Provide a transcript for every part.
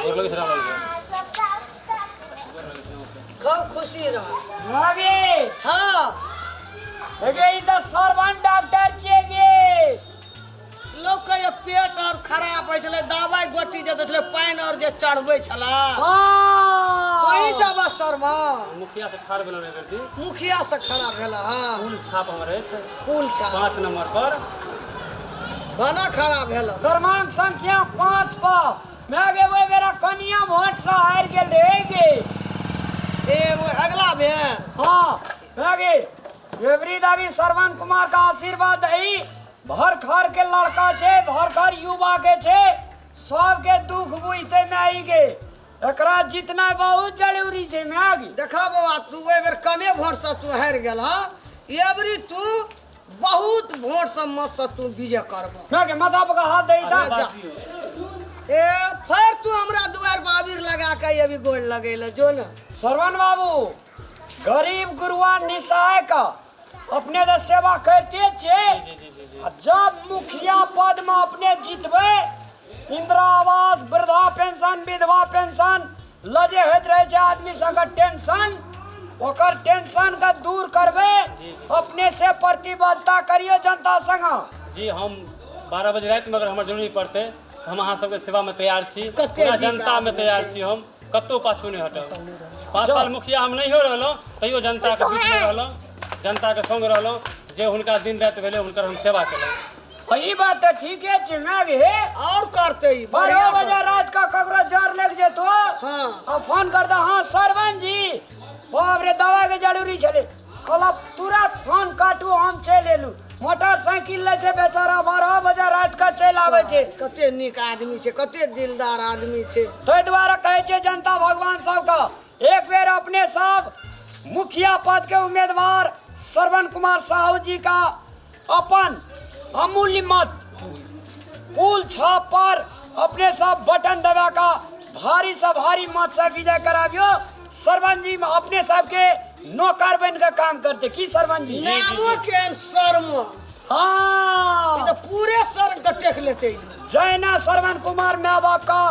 गोर लगै छै रामलाल भैया। खूब खुशी रह। आगे। हाँ। गे ई तऽ सरवन डॉक्टर छियै गे। लोक के जे पेट और खराब होइ छलै, दवाइ गोटी जे दै छलै, पानि और जे चढ़बै छलै। हाँ। वही सब शर्मा। मुखिया से ठाढ़ भेलहुँ एहि बेर। मुखिया से खड़ा भेला। हाँ। पुल छाप हमर अछि। पुल छाप। 5 नंबर पर। बना खड़ा भेला। क्रमांक संख्या 5 पर। मैं गे ओहि बेरा कनिया वोट से हारि गेल रहे गे। ए वो अगला बेर। हाँ मैं गे एवरी दावी श्रवण कुमार का आशीर्वाद दही भर घर के लड़का छे, भर घर युवा के छे, सबके दुख बुझते मैं आई गे। एकरा जीतना बहुत जरूरी छे मैं आगे। देखा बाबा तू एहि बेर कमे वोट से तू हारि गेल हँ, एबरी तू बहुत वोट से मत से तू विजय करब। मैं के माथा पर हाथ दही ता। जा। ए फिर तू हमरा दुआर पर अबीर लगा के अभी गोड़ लगेले जो न। श्रवण बाबू गरीब गुरुआ निसहाय का अपने तो सेवा करते छे। जब मुखिया पद में अपने जीतबे, इंदिरा आवास, वृद्धा पेंशन, विधवा पेंशन लजे होइत रहे छे आदमी सबके टेंशन, ओकर टेंशन के दूर करबे अपने से प्रतिबद्धता करियो जनता संग। जी हम 12 बजे राति में अगर हमर जरूरी पड़ते तो हम अहाँ सबके सेवा में तैयार छी, कते पूरा नीक जनता में आदमी तैयार छै। छी, हम कतौ पाछू नहि हटब। 5 साल मुखिया हम नहियो रहलहुँ तैयो जनता के बीच में रहलहुँ, जनता के संग रहलहुँ, जे हुनका दिन राति भेलै हुनकर हम सेवा केलहुँ। ई बात तऽ ठीके छै मैं गे। और करते ई, 12 बढ़िया बजे करतै। रात का ककरो जर लग जेतो। हाँ। आ फोन कर दे, हाँ सरवन जी बाप रे दवा के जरूरी छले, कहला तुरंत फोन काटू हम चलि एलू। मोटरसाइकिल लै छै बेचारा 12 बजे रात के चलि आबै छै। कते नीक आदमी छै, कते दिलदार आदमी छै। ताहि दुआरे कहै छै जनता भगवान सबके एक बेर अपने सब मुखिया पद के उम्मीदवार श्रवण कुमार साहू जी का अपन अमूल्य मत पुल छाप पर अपने सब बटन दबा का भारी से भारी मत से विजय कराबियो। श्रवण जी अपने सबके नौकर बन के काम करते की श्रवण जी? नामो के शर्म। हाँ। ई तो पूरे शर्म के टेक लेते। जैना श्रवण कुमार माँ बाप का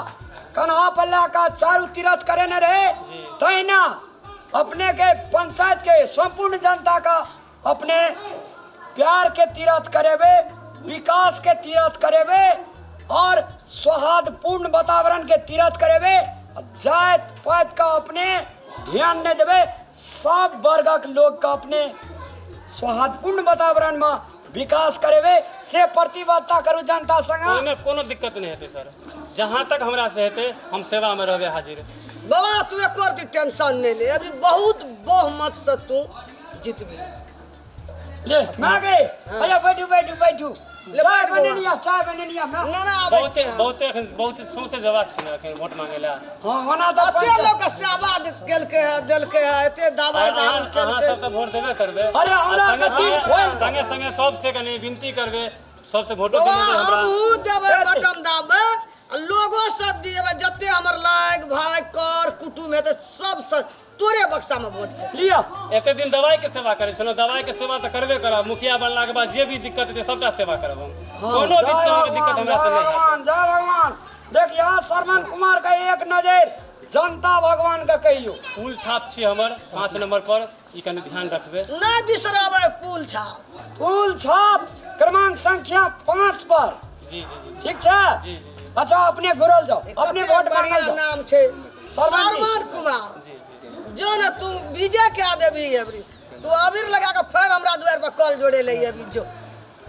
कन्हा पल्ला का चारू तीरथ करे न रहे, तैना अपने के पंचायत के संपूर्ण जनता का अपने प्यार के तीरथ करेबे, विकास के तीरथ करेबे और सौहार्दपूर्ण वातावरण के तीरथ करेबे। जात पात का अपने ध्यान नहीं देबे, सब वर्गक लोग का अपने सौहार्दपूर्ण वातावरण में विकास करेबे से प्रतिबद्धता करू जनता संग। ओहिमे कोनो दिक्कत नहीं हेतै सर, जहाँ तक हमरा से हेतै हम सेवा में रहबे हाजिर। बाबा तू एको रत्ती टेंशन नहीं ले, अभी बहुत बहुमत से तू जीतबी। ले मागे अरे बैठू बैठू बैठू, ले चाय बैठ बने बौआ। लिया, चाय बने लिया। ना ना आबै बहुते छी हम। बहुते एखन बहुत सौंसे जवाब छै ने एखन वोट मांगे ला। हाँ ओना तऽ कते पंचायत- लोक के सेवा केलकै है, देलकै है, एते दवाइ अहाँ दारू अहाँ केलकै। सब तऽ वोट देबे करबै। अरे हमरा आ संगे के दिल संगे- खोल। संगे संगे सबसे कनि विनती करबै, सबसे वोटो बाबा देबै हमरा। हमहूँ देबै एते। बटन दाबबै आ लोगो सब देबै, जते हमर लाग भाय कर कुटुम हेतै सब से तोरे बक्सा में वोट जेतै। लिअ। एते दिन दवाई के सेवा करै छलहुँ, दवाई के सेवा तऽ करबे करब, मुखिया बनलाके बाद जे भी दिक्कत हेतै सबटा सेवा करब हम। कोनो भी जय तरहके दिक्कत भगवान, हमरा से जय नहि हैत। भगवान, जय भगवान। देखिए श्रवण कुमार का एक नजर जनता भगवान के कहियो। पुल छाप छी हमर 5 नंबर पर, ई कनि ध्यान रखबै। नहि बिसरबै पुल छाप। पुल छाप क्रमांक संख्या 5 पर। जी जी जी। ठीक छै? जी जी जी। अच्छा अपने घुरल जाओ, अपने कते वोट बढ़िया मांगल जाओ। नाम छै श्रवण जी। श्रवण कुमार। जी जी। जो ने तू विजय कए देबी अबरी, तू अबीर लगा के फेर हमरा दुआर पर कल जोड़े ले अबी जो।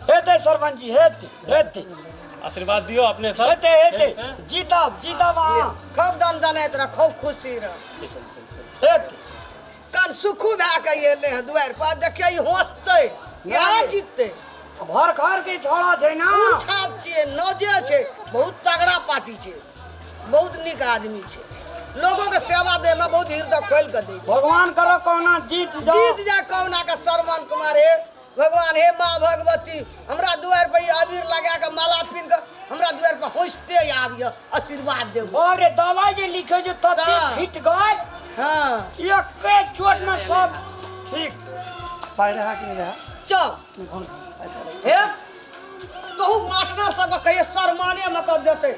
हेतै श्रवण जी, हेतै हेतै। आशीर्वाद दियो अपने सब। हेतै हेतै, फेर से। जीतब जीतब अहाँ। खूब दन दनाइत रह, खूब खुशी रह। हेतै। कन सुखू भए के एलै हँ दुआर पर, देखियै ई हँसतै, इएह जीततै। भर घर के छौड़ा छै ना। कोन छाप छियै, नौजे छै, बहुत तगड़ा पार्टी छै, बहुत नीक आदमी छै, लोगों के सेवा दै में बहुत हृदय खोलि के दै छै। भगवान करो कहुना जीत जाओ। जीत जाए कहुना के श्रवण कुमार। हे भगवान, हे माँ भगवती, हमरा दुआर पर ई अबीर लगा के माला पिन के हमरा दुआर पर हँसते आबिय, आशीर्वाद देबो। बाप रे दवाई जे लिखे जो तते हाँ। फिट गए। हाँ। एके चोट में सब ठीक। पाइ रहा कि नहीं रहा? चल हे कहू पार्टनर सबके कहिए शर्माने में कब देते।